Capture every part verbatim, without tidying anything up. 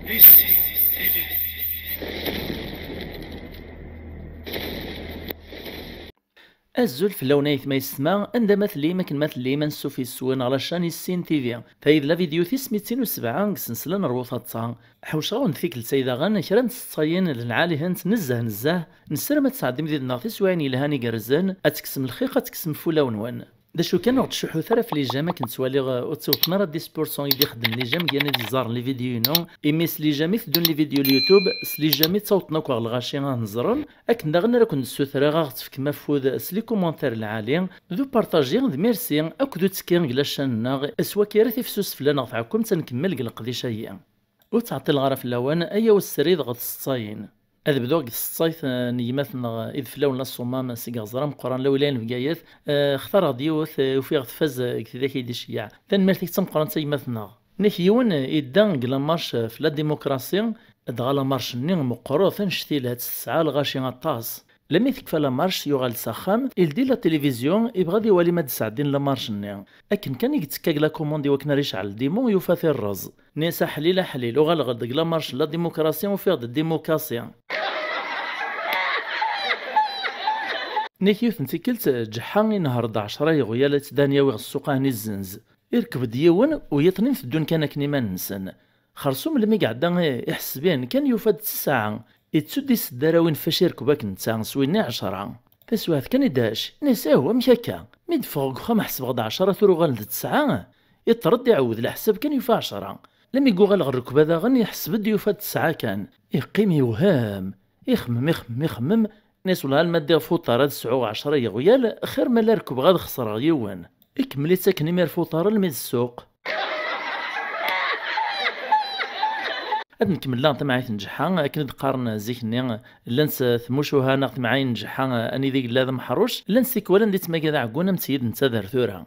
Azul fell-awen ayetma yessetma, anda ma tellim, akken ma tellim, ansuf yes-wen ɣer la chaîne Issin T V. Tayi d la vidéo tis mitin u sebɛa deg sensla n Rwu Taḍsa. Ḥewceɣ-awen-d tikkelt-ayi daɣen kra n tseḍsayin d lɛali-hent nezzeh nezzeh, nessarem ad tesɛeddim did-neɣ tiswiɛin yelhan igerrzen, ad tekksem lxiq, ad tekksem f wulawen-nwen. D acu kan, ur ɣ-d-cuḥḥut ara f les j'aime, akken ttwaliɣ, eh, ur ttewten ara dix pour cent i d-ixeddem les j'aime n yan ad iẓẓaren les vidéos-inu. Imi s les j'aime i teddun les vidéos n YouTube, s les j'aime i ttawḍen akk ɣer lɣaci ad ten-ẓren. Akken daɣen ara ken-d-ssutreɣ ad ɣ-tefkem afud s les commentaires lɛali, d upartaji, d merci, akked uttekki deg la chaîne-nneɣ, s wakka ara tifsus fell-aneɣ tɛekkemt ad nkemmel deg leqdic-agi. Ur ttɛeṭṭileɣ ara fell-awen, ayaw srid ɣer tseḍsayin. Ad bduɣ deg tseḍsayt, eh, n gma-tneɣ i d fell-awen la Ṣummam seg Aɣẓer Ameqqran, la wilaya n Bgayet. Eh, xtareɣ-d yiwet, eh, ufiɣ tfaz, eh, deg tidak i d-iceyyeɛ. Tanemmirt-ik d tameqqrant a gma-tneɣ. Nek yiwen, eh, idda deg la marche, eh, f la démocratie, dɣa la marche-nni meqqret, annect-ilat, tesɛa lɣaci aṭas. Lami tekfa la marche, yuɣal s axxam, ildi la télévision, ibɣa ad iwali ma d-sɛeddin la marche-nni. Akken kan i yettekka deg la commande i wakken ara yecɛel ldimu, yufa tirreẓ. Nni-as: "Aḥlil, aḥlil, uɣaleɣ-d deg la marche n la démocratie, ufiɣ-d démocratie." Nek yiwet n tikkelt, Ǧeḥḥa inehher-d ɛecra yeɣyal ad tt-dan yawi ɣer ssuq ahen izzenz. Irkeb-d yiwen, u yiṭnin teddun kan akken iman-nsen. Xersum lmi iɛedda iḥesben kan yufa-d tesɛa, ittu-d iseddarawin fac irkeb akken netta s winni ɛecra. Taswiɛt kan idac, nni-as: "Aw, amek akka? Mi d-ffɣeɣ deg uxxam ḥesbeɣ-d ɛecra, tura uɣalen d tesɛa." Iṭṭer-d iɛewwed leḥsab kan yufa ɛecra. Lmi yuɣal ɣer rrekba daɣen iḥseb-d yufa-d tesɛa kan. Iqqim yewhem. Ixemmem, ixemmem, ixemmem. Nni-as: "Wellah alma ddiɣ f uṭar ad sɛuɣ ɛecra yeɣyal, xir ma la rekbeɣ ad xesreɣ yiwen." Ikemmel-itt akken imir f uṭar almi d ssuq. Ad nkemmel daɣen tamɛayt n Ǧeḥḥa, akken i d-qqaren zik-nni, llant tmucuha neɣ temɛayin n Ǧeḥḥa, anida i yella d ameḥruc, llant tikwal anda yettmagad aɛeggun am tiyid n tader tura.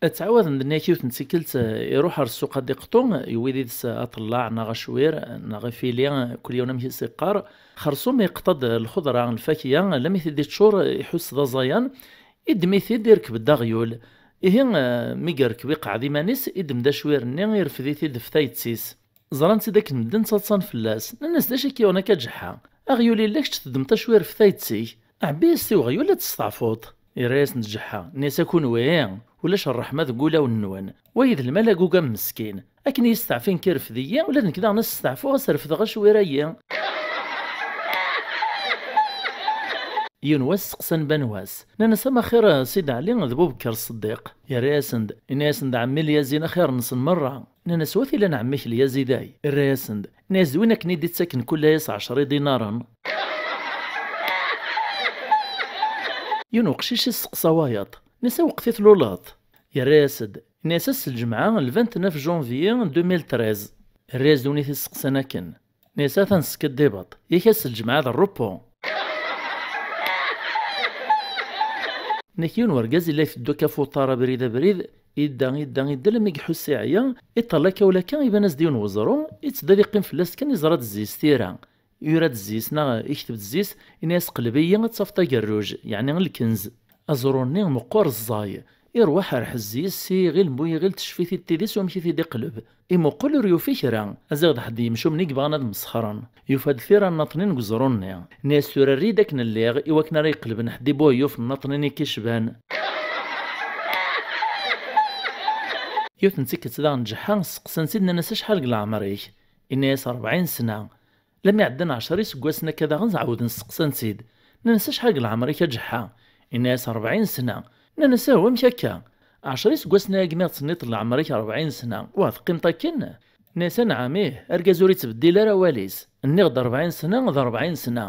Ttɛawaden-d nni-ak yiwet n tikkelt, iruḥ ɣer ssuq ad iqeṭṭu, yewwi did-s aṭellaɛ neɣ acwir neɣ ifili, kul yiwen amek i s-iqqar. Xersum iqeṭṭa-d lxeḍra, lfakya, almi t-id-iččur, iḥuss d aẓayan, iddem-it-id, irkeb-d aɣyul. Ihi, eh, mi yerkeb iqeɛɛed iman-is, iddem-d acwir-nni, irfed-it-id ɣef tayet-is. Ẓran-tt-id akken medden ttaḍsan fell-as. Nnan-as: "D acu i k-yuɣen akka Ǧeḥḥa? Aɣyul illa kečč teddmeḍ acwir ɣef tayet-ik? Ɛebbi-yas-t i uɣyul ad testeɛfuḍ." Yerra-yasen-d Ǧeḥḥa, nni-as: "A kunwi, ulac ṛṛeḥma deg wulawen-nwen. Wa d lmal agugam meskin. Akken i yi-steɛfin kan irfed-iyi, ula d nekk daɣen ad s-steɛfuɣ, ad s-refdeɣ acwir-ayi." Yiwen wass seqsan Banwas. Nnan-as: "Ama axir, a Sidi Ɛli d Bubekker Ṣeddiq?" Yerra-yasen-d, inna-yasen-d: "Ɛemmi Lyazin axir-nsen merra." Nnan-as: "Wa t-ilan ɛemmi-k Lyazid-ay?" Irra-yasen-d, nnan-as: "D win akken i d-ittaken kul ass ɛecra idinaren." Yiwen uqcic isseqsa wayeḍ, nnan-as: "Aweqt i tluleḍ?" Yerra-yas-d, nnan-as: "Ass n lǧemɛa, le vingt-neuf janvier deux mille treize." Irra-yas-d win i t-isseqsan akken. Nnan-as: "Atan teskiddibeḍ, yak ass n lǧemɛa d rrepu." Nek yiwen wergaz yella iteddu akka f uṭar abrid abrid, idda, idda, idda, almi iḥuss iɛya, iṭṭal akka u lakka, iban-as-d yiwen weẓru, itteddu ad iqqim fell-as kan, iẓra-d zzis tira. Yura-d zzis neɣ ikteb-d zzis, ini-as: "Qleb-iyi ad tafeḍ agerruj", yeɛni lkenz. Aẓru-nni meqqer ẓẓay, irwaḥ rrḥez-is si iɣil n bu yiɣil, teccef-it-id tidi s wamek i t-id-iqleb. Imuqel ur yufi kra, aziɣ d ḥedd yemcumen i yebɣan ad mesxren. Yufa-d tira n naṭnin deg uẓru-nni. Nni-as: "Tura err-iyi-d akken lliɣ, i wakken ara iqelben ḥedd i bu ayyuf n naṭnin i k-icban." Yiwet n tikkelt daɣen Ǧeḥḥa sseqsan-tt-id, nnan-as: "Acḥal deg leɛmer-ik?" Inna-yas: "Rebɛin sna." Lami ɛeddan ɛecra iseggasen akka daɣen, ɛawden sseqsan-tt-id. Nnan-as: "Acḥal deg leɛmer-ik a Ǧeḥḥa?" Inna-yas: "Rebɛin sna." Nnan-as: "Aw, amek akka? Ɛecra iseggasen ayagi mi ɣ-d-tenniḍ leɛmer-ik rebɛin sna, wa teqqimeḍ akken?" Nnan-as: "Anɛam, ih, argaz ur ittbeddil ara awal-is. Nniɣ-d rebɛin sna, d rebɛin sna."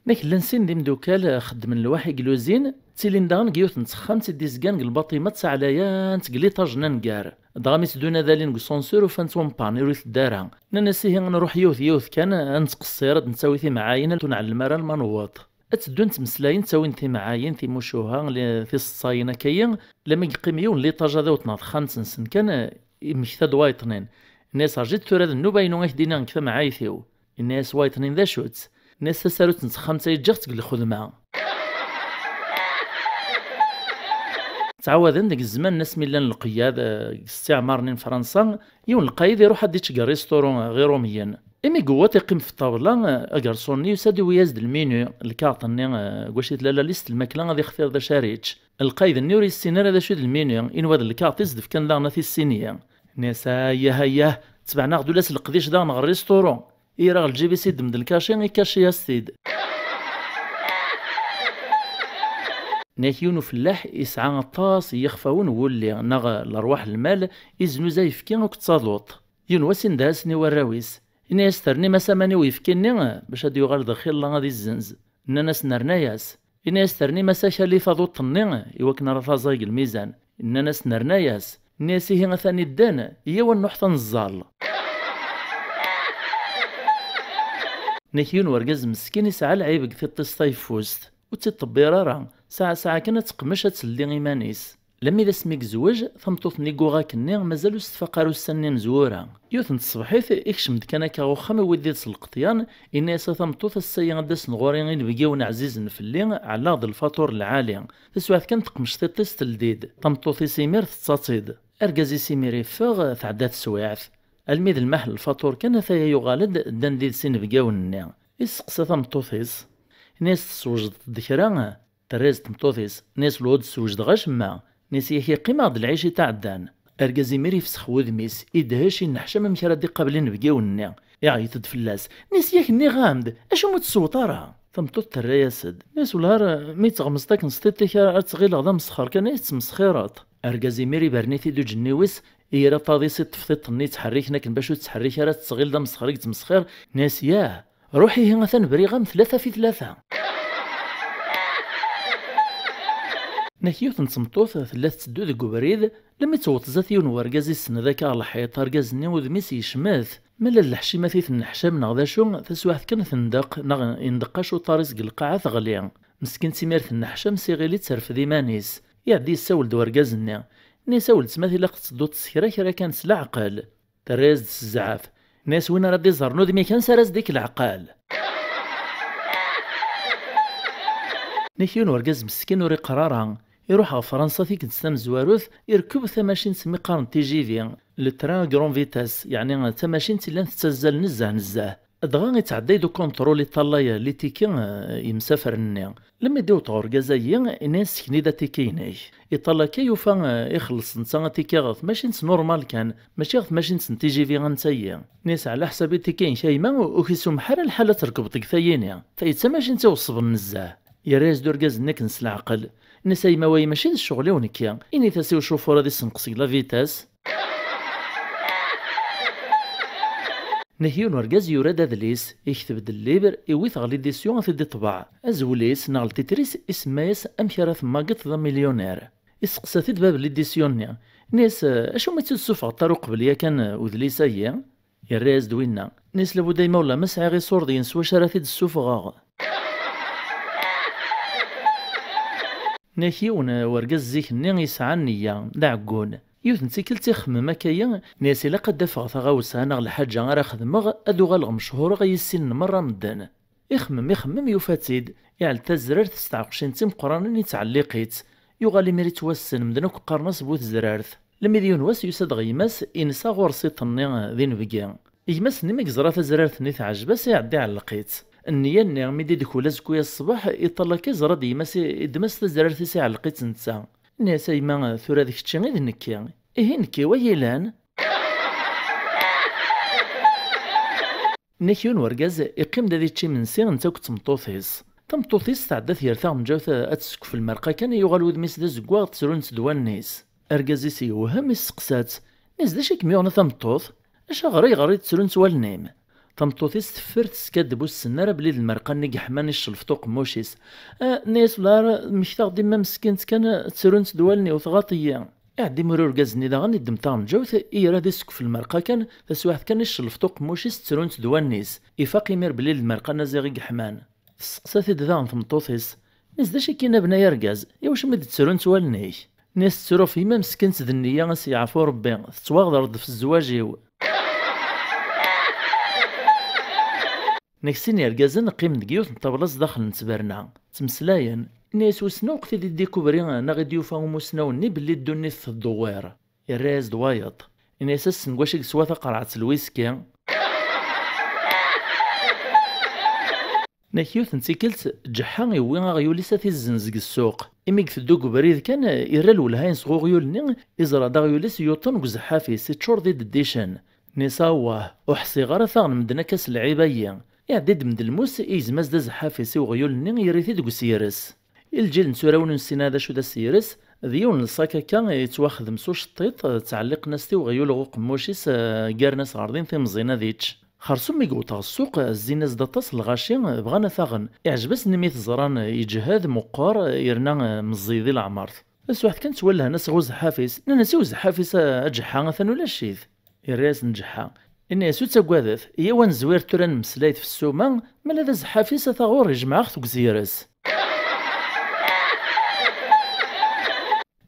Nek llan sin d imeddukal, xeddmen lwaḥi deg luzin, ttilin daɣen deg yiwet n texxamt i d-izgan deg lbaṭima d taɛlayant deg liṭaj n angar. Dɣa mi tteddun ad alin deg usansur, ufan-tt wempan, ur iteddu ara. Nnan-as: "Ihi, ad nruḥ yiwet yiwet kan, ad nettqeṣṣir, ad d-nettawi timɛayin, ur nɛellem ara alma newweḍ." Ad teddun ttmeslayen, ttawin timɛayin, timucuha, li-, tiseḍsayin akka-yi, lami yeqqim yiwen liṭaj ad awḍen ɣer texxamt-nsen kan, yemmekta-d wayeṭnin. Nnan-as: "Rǧu-d tura, d nnuba-inu ad k-d-iniɣ nekk tamɛayt-iw." Yenna-yas wayeṭnin: "D acu-tt?" Yenna-yas: "Tasarut n texxamt-a ǧǧiɣ-tt deg lxedma." Ɛawaden deg zzman n asmi llan lqeyyad, eh, deg istiɛmar-nni n Fransa, yiwen lqayed iruḥ ad d-ičč deg rrisṭuru, eh, ɣer Iṛumyen. Imi yewweḍ iqqim ɣef ṭṭabla, eh, agarṣun-nni yusa-d iwwi-yas-d lminu, lkaɣeṭ-nni, eh, deg wacu i tella la liste n lmakla ad ixtir d acu ara yečč. Lqayed-nni ur yessin ara d acu i d lminu, inwa d lkaɣeṭ i s-d-fkan daɣen ad t-issini. Nni-as: "Ayyah, ayyah, tebɛen-aɣ-d ula s leqdic daɣen ɣer rrisṭuru." Ira ɣer lǧib-is, iddem-d lkaci, ikaci-yas-t-id. Nni-ak yiwen ufellaḥ yesɛa aṭas n yixfawen n wulli neɣ lerwaḥ n lmal, iznuza ayefki akked taḍuṭ. Yiwen wass inda-asen i warraw-is, ini-as: "Ternim-as aman i uyefki-nni bac ad d-yuɣal d xilla ad izzenz." Nnan-as: "Nerna-yas." Ini-as: "Ternim-as akal i taḍuṭ-nni i wakken ara taẓay deg lmizan." Nnan-as: "Nerna-yas." Nni-as: "Ihi atan iddan, yyaw ad nruḥ ad t-nẓẓal." Nni-ak yiwen wergaz meskin yesɛa lɛib deg tiṭ-is tayeffust, ur tt-iṭebbir ara, saɛa saɛa kan ad teqmec ad teldi iman-is. Lammi d asmi yezweǧ, tameṭṭut-nni n uɣak-nni mazal ur s-tfaq ara ussan-nni n zwaǧ. Yiwet n tṣebḥit, ikcem-d kan akka ɣer uxxam, iwwi-d yid-s lqeṭyan, yenna-yas: "A tameṭṭut, ass-agi ad d-asen ɣur-i inebgiwen ɛzizen fell-i, ɛellaɣ-d lfaṭur lɛali." Taswiɛt kan teqmec tiṭ-is teldi-d. Tameṭṭut-is imir tettaḍ-tt-id. Argaz-is imir iffeɣ, tɛedda teswiɛt. Almi d lmaḥ n lfaṭur kan, ataya yuɣal-d, ddan d yid-s inebgawen-nni. Isteqsa tameṭṭut-is, ini-as: "Tessewjdeḍ-d kra?" Terra-yas tmeṭṭut-is, nni-as: "Ur d-ssewjdeɣ acemma." Nni-as: "Yak iqqim-aɣ-d lɛic i tɛeddan." Argaz imir ifsex wudem-is, idhec, inneḥcam amek ara d-iqabel inebgiwen-nni. Iɛeyyeḍ-d fell-as, nni-as: "Yak nniɣ-am-d, acu ur tessewweḍ ara?" Tameṭṭut terra-yas-d, nni-as: "Wellah ar mi teɣmzeḍ akken s tiṭ-ik, ar ad tɣileɣ d amesxer kan ay tettmesxireḍ." Argaz imir ibren-it-id uǧenniw-is, ira taḍ-is, iṭṭef tiṭ-nni yettḥerriken akken bac ur tettḥerrik ara, tettɣil d amesxer i yettmesxir, nni-as: "Yah, ruḥ ihi, atan briɣ-am tlata fi tlata." Nek yiwet n tmeṭṭut tella tetteddu deg ubrid, lemmi tewweḍ zdat yiwen n wergaz issenned akka ɣer lḥiṭ, argaz-nni udem-is yecmet. Ma la d leḥcimat i tenneḥcam neɣ d acu, taswiɛt kan tendeq, neɣ yendeq acuṭar-is deg lqaɛa, teɣli. Meskint imir tenneḥcam s iɣil-itt terfed iman-is. Iɛeddi yessawel-d wergaz-nni. Nni-as: "A weltma, tilaq tettedduḍ s kra kra kan s leɛqel." Terra-yas-d s zzɛaf. Nni-as: "Win ara d-iẓren udem-ik, ansi ara s-d-ikk leɛqel?" Nek yiwen wergaz meskin ur iqqar ara, iruḥ ɣer Fransa tikkelt tamezwarut, irkeb tamacint mi qqaren T G V, le train à grande vitesse, yeɛni tamacint illan tettazzal nezzeh nezzeh. Dɣa ittɛedday-d ukunṭrul, iṭallay litiki, eh, yemsafren-nni. Lemmi d-iwweḍ ɣer urgaz-agi, ini-as: "Sken-iyi-d atiki-inek." Iṭalla akka yufa, eh, ixelleṣ netta atiki ɣer tmacint normal kan, mačči ɣer tmacint n T G V am tayi. Nni-as: "Ɛla ḥsab itiki-inek a yemma, ur k-isummeḥ ara lḥal ad trekbeḍ deg tayi-nni. Tayi d tamacint iweṣṣben nezzeh." Yerra-yas-d urgaz-nni akken s leɛqel. Nni-as: "A yemma, wayi mačči d ccɣel-iw nekki. Init-as i ucufur ad issenqes deg la vitesse." Nek yiwen urgaz yura-d adlis, ikteb-d llibr, iwwi-t ɣer l'édition ad t-id-iṭbeɛ. Azwel-is neɣ ltitr-is isemma-yas Amek ara temmageḍ d amilyuner. Isteqsa-t-id bab n l'édition-nni. Nni-as: "Acu ma tt-id-ssuffɣeḍ ara uqbel yakan udlis-agi?" Yerra-yas-d winna. Nni-as: "Labudd a yemma, wellah ma sɛiɣ iṣurdiyen s wacu ara t-id-ssuffɣeɣ." Nek yiwen wergaz zik-nni yesɛa nniya, d aɛeggun. Yiwet n tikkelt ixemmem akka-yi, nni-as: "Ilaq ad d-afeɣ taɣawsa neɣ lḥaǧa ara xedmeɣ, ad uɣaleɣ mechuṛeɣ i yissinen merra medden." Ixemmem, ixemmem, yufa-tt-id. Iɛell tazrart s tɛeqcin d timeqqranin, ittɛelliq-itt. Yuɣal imir ittwassen, medden akk qqaren-as bu tezrart. Lemmi d yiwen wass yusa-d ɣer gma-s, insa ɣur-s iṭ-nni d inebgi. Gma-s-nni mi yeẓra tazrart-nni teɛjeb-as, iɛedda iɛelleq-itt. Nniya-nni mi d-idkul azekka-yas ṣṣbeḥ, iṭṭal akka, iẓra-d gma-s, iddem-as tazrart-is, iɛelleq-itt netta. Nni-as: "A yemma, tura d kečči i d nekki." "Ihi nekki, wa yilan?" Nek yiwen wergaz iqqim-d ad yečč imensi netta akked tmeṭṭut-is. Tameṭṭut-is tɛedda tger taɣenǧawt ad teskef lmerqa kan, yuɣal wudem-is d azeggaɣ, ttrunt-d wallen-is. Argaz-is yewhem, isteqsa-tt. Nni-as: "D acu i kem-yuɣen a tameṭṭut? Acu ɣer ayɣer i d-ttrunt wallen-im?" Tameṭṭut-is teffer, teskaddeb, ur tsennu ara belli d lmerqa-nni yeḥman iccelfeḍ uqemmuc-is. "Ah," nni-as, "ula ara mmektaɣ dima meskint kan, ttrunt-d wallen-iw, tɣaḍ-iyi." Iɛedda imir urgaz-nni daɣen, iddem taɣenǧawt, ira ad isekf lmerqa kan, taswiɛt kan iccelfeḍ uqemmuc-is, ttrunt-d wallen-is. Ifaq imir belli d lmerqa n aziɣ i yeḥman. Testeqsa-t-id daɣen tmeṭṭut-is. Nni-as: "D acu-kin a bnay argaz, iwacu mi d-ttrunt wallen-ik?" Nni-as: "Ttruɣ ɣef yemma meskint d nniya, a s-yeɛfu Rebbi, tettwaɣder-d ɣef zzwaǧ-iw." Nek sin yergazen qqimen deg yiwet n ṭṭabla sdaxel n ttberna, ttmeslayen. Inna-yas: "Wissen anwa i d-idikubri neɣ i d-yufa umusnaw-nni belli ddunit teddewwir?" Irra-yas-d wayeḍ. Inna-yas: "Ass n wacu i yeswa taqerɛet n lwiski?" Nek yiwet n tikkelt, Ǧeḥḥa iwwi aɣyul-is ad t-izzenz deg ssuq. Imi iteddu deg ubrid kan, irra lwelha-ines ɣer uɣyul-nni, iẓra-d aɣyul-is yuṭen deg uzeḥḥaf-is, iččur d ideddicen. Nisa: "Awah, ur ḥṣiɣ ara taɣen medden akka s lɛib-ayi." Iɛeddi-d mdelmus, igzem-as-d azeḥḥaf-is i uɣyul-nni, yerr-it-id deg useyres. I lǧil n tura ur nessin ara d acu d aseyres, d yiwen n lṣak akka yettwaxdem s uceṭṭiṭ, ttɛelliqen-as-t i uɣyul ɣer uqemmuc-is, eh, ggaren-as ɣer din timẓin ad ičč. Xersum mi yewweḍ ɣer ssuq, zzin-as-d aṭas n lɣaci, bɣan ad t-aɣen. Iɛjeb-asen imi t-ẓran yeǧhed, meqqer, yerna, eh, meẓẓiy di leɛmert. Taswiɛt kan ttwellhen-as ɣer uzeḥḥaf-is, nnan-as i uzeḥḥaf-is: "A Ǧeḥḥa, atan ulac-it." Irra-yas-d Ǧeḥḥa. Inna-yas: "Ur ttagadet, iyyaw ad nezwir tura nemmeslay-d f ssuma, ma ala d azeḥḥaf-is ata ɣur-i, jemɛeɣ-t deg uzeyres."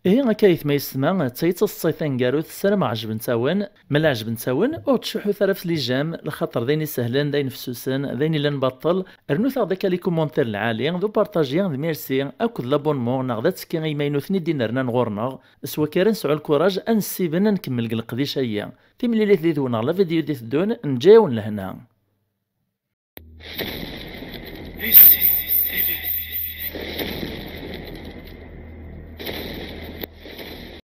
Ihi akka aytma yessetma, d tayi d taseḍsayt taneggarut, ssarameɣ ɛejbent-awen. Ma la ɛejbent-awen, ur ttcuḥḥut ara f les j'aime, lxaṭer d ayen isehlen, d ayen fessusen, d ayen illan baṭṭel. Rnut-aɣ-d akka les commentaires lɛali, d upartaji, d merci, akked l'abonnement, neɣ d attekki i yimaynuten i d-inernan ɣur-neɣ. S wakka ara nesɛu lkuraj ad nessiben ad nkemmel deg leqdic-agi. Timlilit did-wen ɣer la vidéo d-iteddun, neǧǧa-yawen lehna.